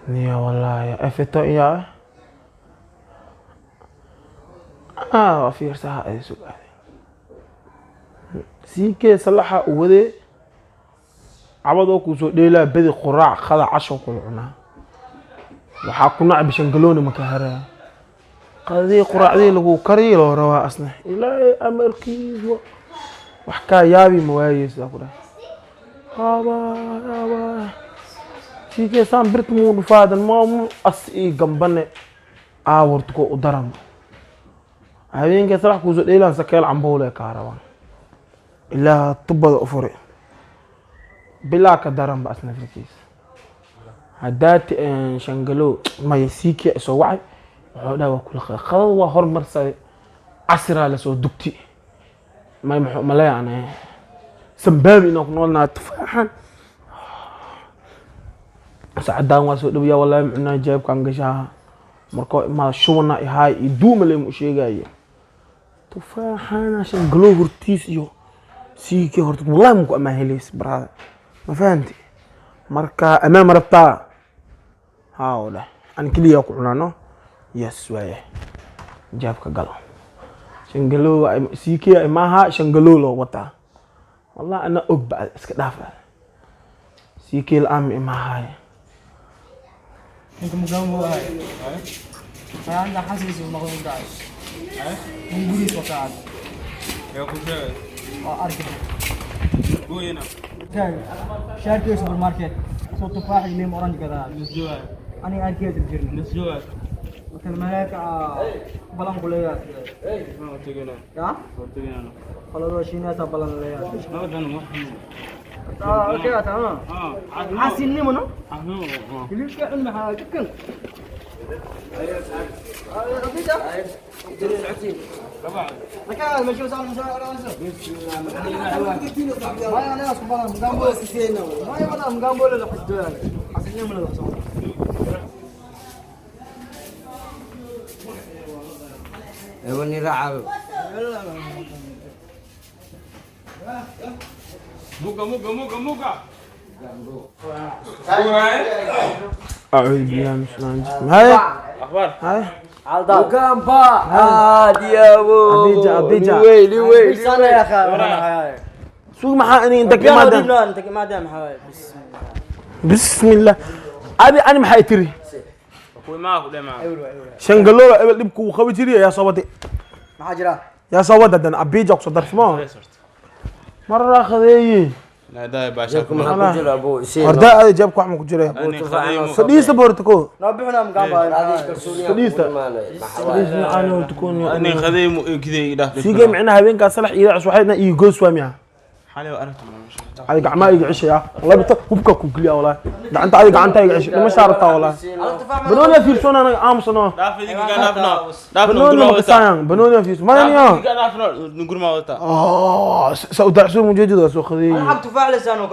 Niya wallaahi efeto iya ah fiirsaha ay sugaade siikee salaxa u wade cabadoo kuu soo dheelaa badi quraac qada casho kula cunaa waxaa ku nacbi shangalooni maka haraa qadadii quraacdii lagu kariyi loo rabaa asna ilaahay amarkiisa wax kaa yaabi ma waayeysaa ku dhahay aba siikee saan birt muu dhufaadan maamu as ii gambane aawartuko u daram habeenkii salax kuu soo dheelaan sakeel cambuule kaa rabaan ilaa tubada u furi bilaa ka daran ba asna firkiisa haddaati shangalow maya siikee isoo wacay wuxuu dhahay waa kula qada qadada waa hormarsaday casiraa lasoo dugti may muxuu maleeyaan sambaabi inaan ku noolnahay tufaaxan sacadaan waa soo dhawiyaa wallaahi mucnaa jeebkaan gashaa markoo imaada shubana ihaay iyo duuma leemu u sheegaya tufaaxana shangalow hortiis iyo siikee horta wallahi muku amaan helays brother ma fahanti marka amaan ma rabtaa haa oo dheh an keliya ku cunaano yes waaye jaabka galo shangalow siikee imaaha shangalow loo wataa wallahi ana og ba iska dhaafa siikee la-aan ma imaahaye ninka mugambo ahay faraanta xasiis uu noqon tahay mun guriis wataa Yaa ku sheegay oo arki gooyina shaarkii supermarket soo tufaax iyo liim orange gadaa nisjooga aniga arkeeda jirna nisjooga marka malaaka balan ku leeyahay ma tegina ya ma tegina qolada shiinaasa balan leeyahay nabadan wax ah okay tamam ah xasinimo no ah hilibka cun maxaa kan وني رعب muga muga muga muga أعوذ بالله من الشيطان الرجيم هاي أخبار هاي وكامبا عادي يا ابو أبيجا أبيجا ويلي ويلي يا اخي سوق maxaa ini inta ka imaadeen انت ما دام حبايب بسم الله adi ani maxay tiri kuwi maa ku dhemaa shangalooba ebel dhibku uu qabi jiray yaa soo waday maxaa jira yaa soo wada dan abiija ku soo darsmo marra khadeeye لا baasha maxaa ku jira abu isiin hordaa adi jeebka wax ma ku jiray fadhiista boortako noo bixina mugamba fadhiista fadhiista aan hortako ani khadeymu kidey idhaaf siigay micnaha habeenkaa salax iyo cus waxayna iyo goos waa miya xalay aragto adi gacmaha iga cishaya wallahi bita hubka ku geliya wallahi gacanta adi gacanta iga cishay dhima saartaa wallahi banooni fiirsoon anaga aamusano dhaaf idinka dhaafno dhaafno banooni ma kasayaan banooni fiirso mananiyo dhaafno nugurma wata ah sawdacso mujeedada soo khadeeye lacag tufaax lisaan oo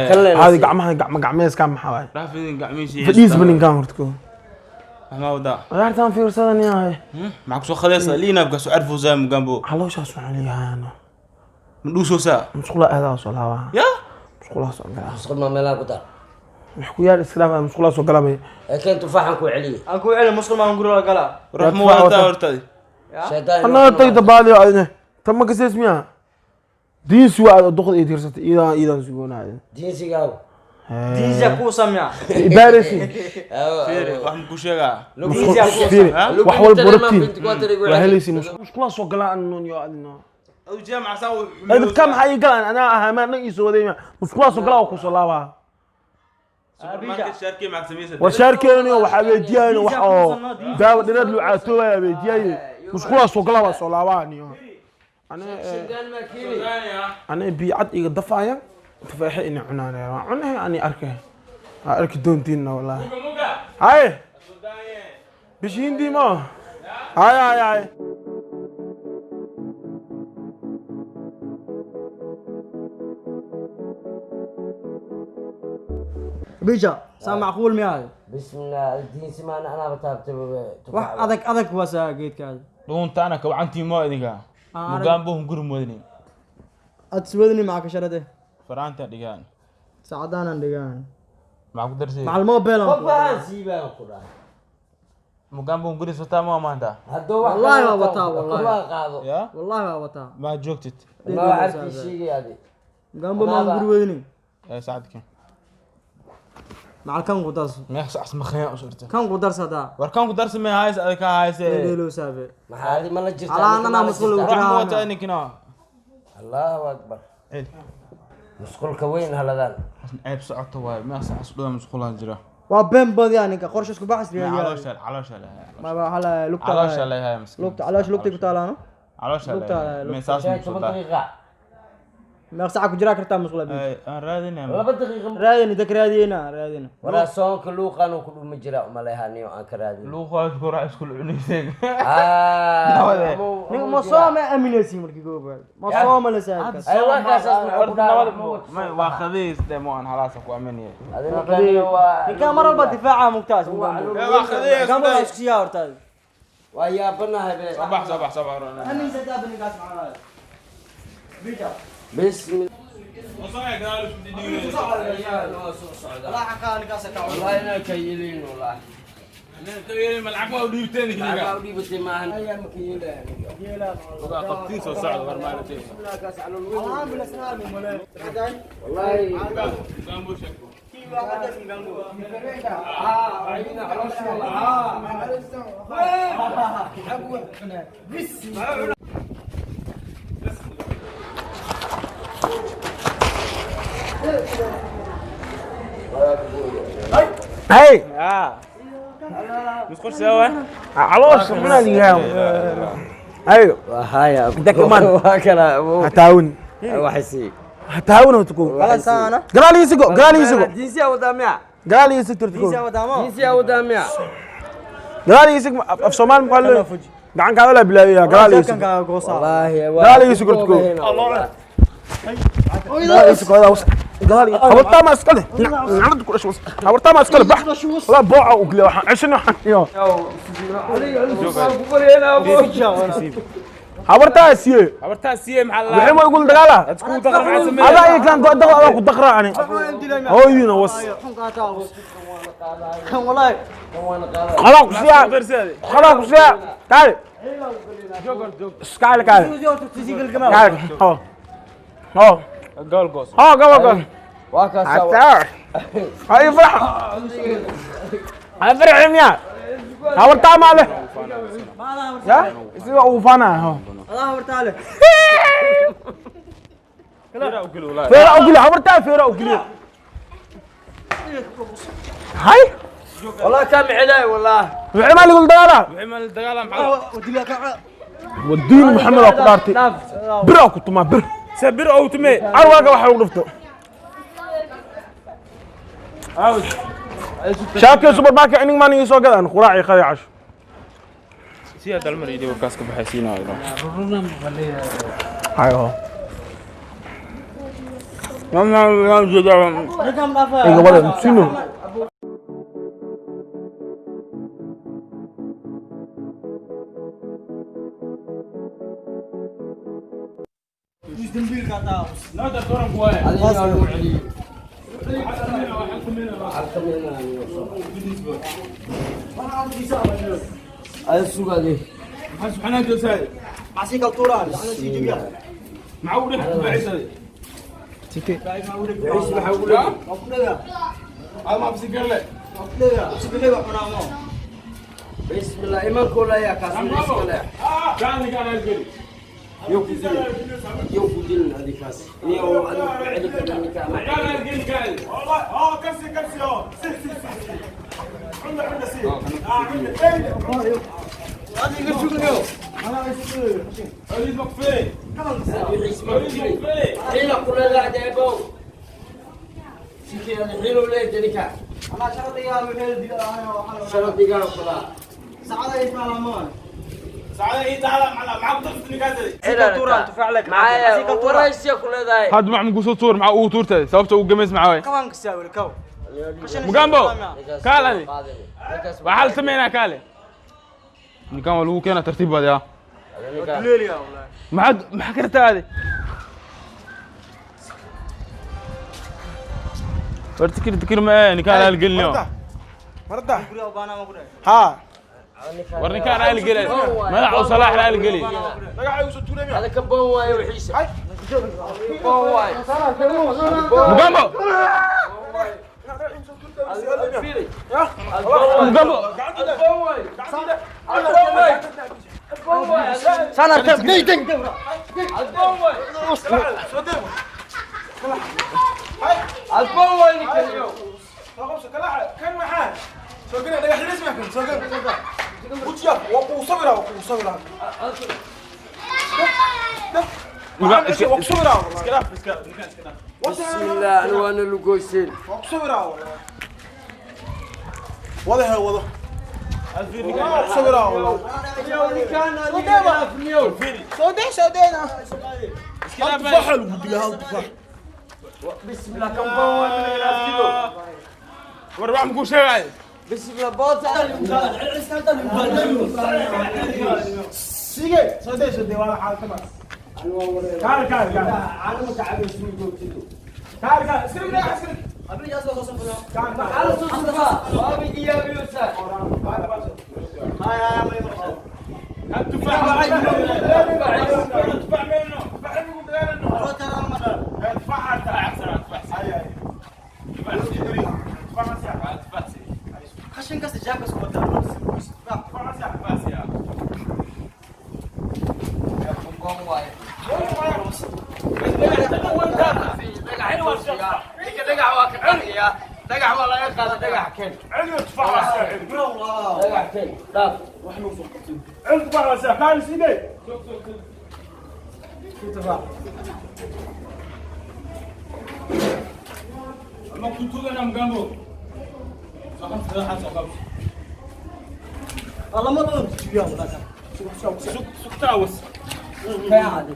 kale adi gacmaha gacma gacmeeskaa maxaa waaye dhaaf idin gacmihiisa fadhiis baninkaan hortako ma wada ciyaartaan fiirsadan yahay maxaa kusoo khadeysa liinaabka soo carfoosaa mugambo calooshaas waxaan leeyahay ma dhuusoosaa musqula aadaa soo laabaa ya musqulaa soo galaa musqul ma meelaha ku dar wax ku yaal islaam musqulaa soo galaa may keen tufaaxan ku celiye aan ku celi musqul maan guriga galaa ruux ma wadataa hortaadi shaydaan anaa tagta baaliyo adina tama kasees miya diinsi waa aad duqda ii tiirsatay iidaan iidaan sugoonaa diinsigaagu diinsiya kuu samya ibaaraysi fiiri wax ma ku sheegaa fiiri wax walba rabtiin waa helaysi musqulaa soo galaa anon yo adina adu jaamaca saa ay dadka maxaa ii galaan anaa ahaa maan dhan ii soo waday musqulaa soo galaa oo kusoo laabaa supermarket shaarkii maxaa samaysa war shaarkeena waxaa weydiyaayn wax oo daawa dhireed loo caatoobaya weydiyaaye musqulaa soo galaa waa soo laabaa niyo ana biicad iga dafaaya tufaaxe inay cunaan waan cunahay ani arkay waa arki doontiinna wallaahi haye bishiindii ma haye haye haye bija saa macquul miyaa بسم الله diinsi maana anaa bataabtay wax adag adag waa saa geedkaada dhuunta ana kawacantii moo idinka mugambo hunguri moodini aad iswadani maxaa ka sharade faraanta dhigaan saacadaanaan dhigaan Maxaa ku darsay? Macal mobile aan ku Tufaaxan siibaan ku dhahay. Mugambo hunguri sotaa ma maanta? Hadduu wax Wallahi kale waa wato, wataa, wallahi. kuma qaado. Ya? Wallahi waa wataa. Ma joogtid? Ma wax arkii sheegay adi. Gambo maan Anaaba. Guri weynin. Ee saacadkii. Macal kan ku darso. Meeq sac maqayan u sirta? Kan ku darsadaa. War kan ku darsi ma hays adiga ka hayse. Dheelo saabe. Maxaa adi ma la jirtaa? Alaa, Ninka anaa ma la mas'uul jirtaa? ugu Ruux ma wata ninkina. Allahu akbar. Cid. Musqulka weyn haladaan. Ceeb socoto waay. Meeq sac isku musqulaan jira. Waa been badiyaa ninka qorshe isku baxas Caloosha caloosha leeyahay. Ma waxaa la lugta Caloosha leeyahay miskiin. Lugta caloosha lugtay ku taalaano. Caloosha lugta leeyahay. lugta. Meesaas 15 musqulaan. daqiiqa. Meeq saca ku jiraa kartaa musqula bi? Ay aan raadinaa. 2 daqiiqa. Raadina dak raadiyena raadina. Waraa soonka luuqan uu ku dhuma jira umaleehaniyo aan ka raadin. Luuqaad ku raac isku cunaysay. Ah, Nabade. Ninka ma soo ma aaminaysi markii gooba ma soo ma la saaxiibkaas. Ay, waa kaasaas muxuu ku dhahay? Waa khadiis de mo aan halaas ku aaminayay. Adi ninkani waa Ninka mar walba difaaca mugtaas. Waa khadiis. Gambo waa isku siyaa hortaada. Waa yaabanahay be. Sabax sabax sabax. Aaminsataa ninkaas maxaa bija. Bismi والله انا كيلين والله. ملعب ما dhiibatay maahan ayaa ma kayeelaya. qabtiin soo socda war maaratay. والله Hey, musqul sawa. caloosha cunaa ligaa. Ayo, هاي Inta kamaan. waa kala ha taawin. waxay Ha taawin horta kow. Saana. Gadaal ii sigo, gadaal ii sigo. diinsiya wadaamiya. Gadaal ii sig horta kow. Diinsiya wadaamo. Diinsiya wadaamiya. Gadaal ii sig af Soomaali maxaa loo gacankaada la bilaabiyaa gadaal ii sig. Kaaga goosaa. والله Gadaal ii sig horta kow. Gadaal ii sig hooyadaa was. Gadaal ii habartaa ma iska leh. Nacnada ku dhashay was. Habartaa ma iska leh bax. Walaa booca u geliya waxaan ceshan waxaan iyo. Habartaa siye. Habartaa siye maxaa la. Wixii ma igula dagaalaa? Isku daqar maxaa sameeyay? Adaa iyo kan daqo adaa ku daqraa ani. Hooyina was. Kan wallahi. Khalaa ku siyaa. Khalaa ku siyaa. Kaale. Kaale kaale. Kaale. Ho. Ho. Goal goos. Ho gobol gobol. waa kaas. Hataa. Hay farax. Hay farax miya. Habartaa ma leh. Ya? Sida uu faanaa ho. Allah hortaale. Feera u geliya habartaa feera u geliya. Hay. والله كان علاي والله. Wixii ma ligul dagaalaa? Wixii ma dagaalam maxaa? Wadiin Maxamed aa ku dhaartay. Bir aa ku tumaa bir. Sabir oo tume. Arwaaga waxa ugu dhufto. Shaakir supermarket ining maan ii soo gadaan quraaci qadi casho. Siya dalmar idii warkaas ka baxay siinaayo. Hayo. Ninkan dhaafa. Iga wada sino. هذا Macsi kal tuuraan. Ana sii jibiya. Waa ku dhagaa. Waa ku dhagaa. Sibilega cunaamo. بسم الله iimaanku leeyahay kaas iska leh yow ku dilin yow ku dilin adi kaas niyo adigu ku celi karna ninka ama xiila ku leedahay deebow sikii adi xiilow leeyahay ninka. Ana sharadigaa wixii digaa waxaa sharadigaa kula saacada ay taalaamaan. معايا waraysiya ku leedahay. Had macmu ku soo tuur maxaa ugu tuurtay? Sababta ugu gameys maxaa waay? Kawan ka saawil kaw. Mugambo kaale waxaa la sameynaa kaale. Ninkan waa lagu keenaa tartiib baad yaa. Leeliya wallahi. Maxaad maxaa kartaa adi? War tikir tikir ma ee ninkaan raali gelino. Marda ha. War ninkaan raali geli. Madaxa u salaax raali geli. هذا كبون واي وحيسه كبون واي. Mugambo. Mugambo. بسم الله الوان اللوغوسين. Wadaha wado. Sawira والله. Soo deena. Hal tufaax lagu dilaa, hal tufaax. بسم الله كبون واي من الافكيلو. War wax makuu sheegay. بسم الله بوتا. Sige, soo dee, soo dee wala xaal tamas. Kaal kaal kaal. Kaal kaal, iska dhig, iska dhig. على صوص ما بيجي يا بيوسف. دقع والله يا دقع كين دقع كين داف. كان عادي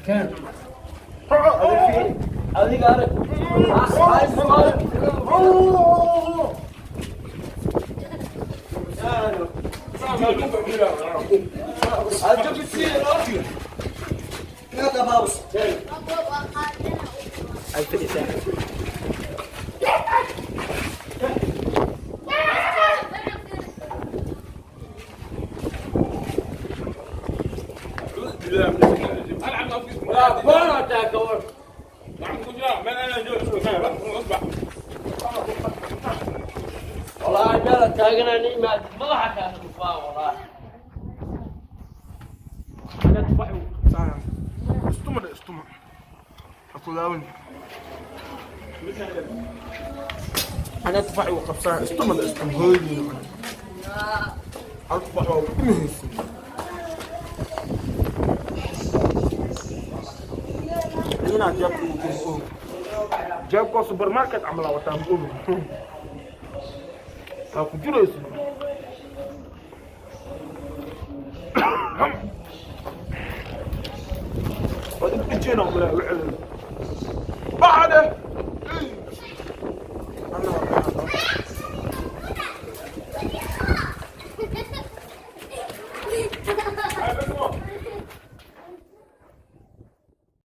كان هذيك عارف. والله مال تاغنا نيمة مضحك انا تفاح والله. Istuma dhe istuma. Ha ku daawin. Ana tufaax uu qabsanaa, istuma dhe istuma hooyadii. Hal tufaax waa ugu muhiimsan. Inaa jeebka ugu jiro. Jeebka oo supermarket camal aa wataa ma ogi. Aa ku jirayso. Waa dib dhijeen oo malaa u celin.